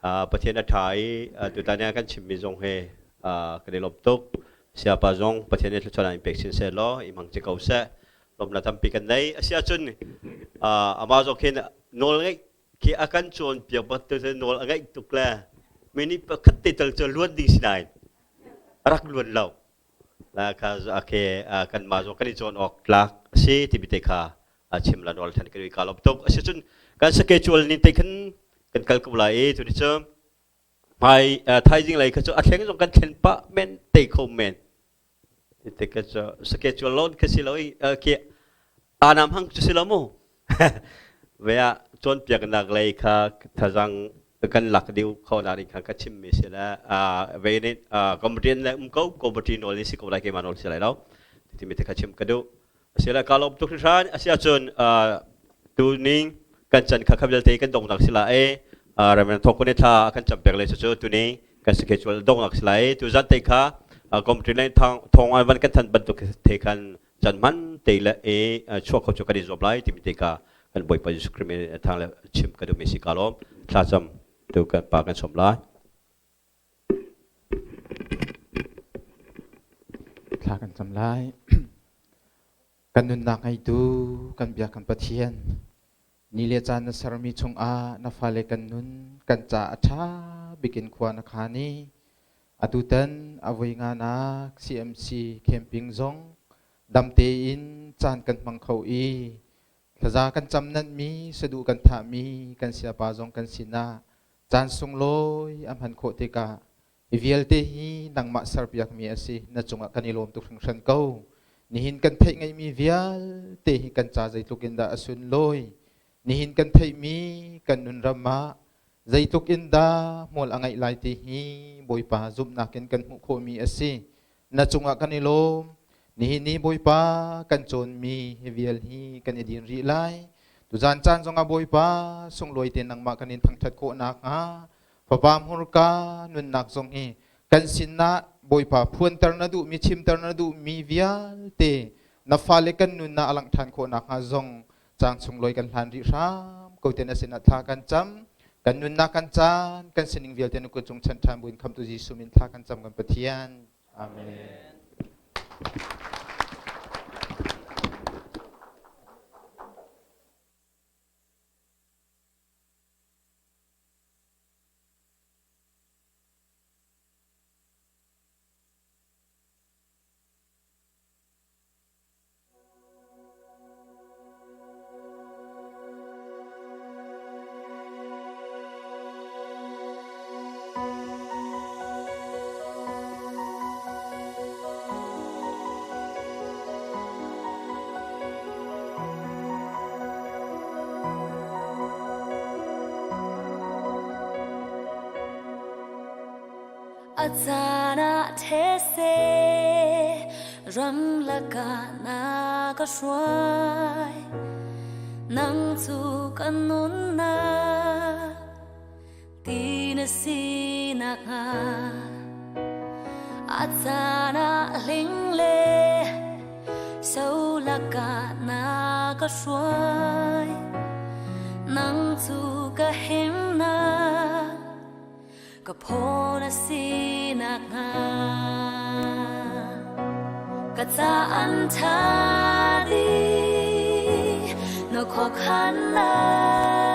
Pathian a ṭha i tutan ah kan chimmi zong he kan i lawm tuk. Siapa zong Pathian nih thluachuah in pek sin seh law i hmang ci ko seh. Lawmnak tampi kan nei. Asiahcun amah zong khin nawl ngeih khi a kan cawnpiak bantuk nawl a ngeih tuk le mi nih pakhat te tal cu luan ding si nain rak luan lo la kha okay kan mah zong kan i cawn awk tlak a si timi te kha a chim la nawl than kan i ka lawm tuk a si cun kan schedule ning te khan kan kal ko lai i tuni cu hmai thaizing lei kha cu a thleng zong kan thlen pah men te kho men Te ka cu schedule loan ka si lo i khi anam hang cu si lo mu. Ve ah cawnpiaknak lei kha thazang kan lak deuh kho na ning kha ka chim mi si le ve nih committee le um ko committee nawl ni si ko lai keimah nawl si lai lo timi te kha chim ka duh. Asila ka lawm tuk hringhran. Asiahcun tuning kan can kha kha vialte kan dongnak sila e Reverend Thokune thla kan cam pek le cu tuni kan schedule dongnak sila e tu zan te kha committee le thong an van kan than bantuk te khan can man te le e chuak kho chu kan i zuam lai timi te kha kan Bawipa Jesuh Christ thang le chim ka duh mi si ka lawm thla cam tu kan pa kan som lai. Thla kan cam lai. Kan nunnak ngeitu kan biak kan Pathian, ni le caan na sermi chungah na fale kan nun kan ca a ṭha bikin khua na khan i atutan a voi nganak CMC camping zong dam tein caan kan hmang kho i thlaza kan cam nanhmi saduh kan thahmi kan siapa zong kan sinah Caan sunglawi a hman khawh tikah hi vialte hi nangmah serpiakmi a si. Na cungah kan i lawm tuk hringhran ko. Nihin kan theih ngeihmi vialte hi kan ca zeitluk in dah a sunlawi. Nihin kan theihmi kan nun ram ah zeitluk in dah hmual a ngeih lai ti hi Bawipa zumhnak in kan hmuh khawhmi a si. Na cungah kan i lawm. Nihin ni Bawipa kan cawnmi hi vial hi kan i din rih lai. Tuzan caan zongah Bawipa sunglawi te nangmah kan in thangṭhat khawh nakhnga Fapa hmurka nunnak zong hi kan sinah Bawipa phuanter na duhmi chimter na duhmi vialte na fale kan nunnak a langh ṭhan khawh nakhnga zong caang sunglawi kan hlan rih hram ko te na sinah thla kan cam kan nunnak kan caan kan sining vialte na kut cung chan ṭhan buin khamtu Jesuh min thla kan cam kan Pathian amen. A caan ah these ramlak ah na ka hruai. Nang cu kan nunnak ti na si nakhnga a caan ah hling le so lakah na ka hruai. Nang cu ka himnak ka phaw na si nakhnga ka caan ṭha dih na khuakhannak.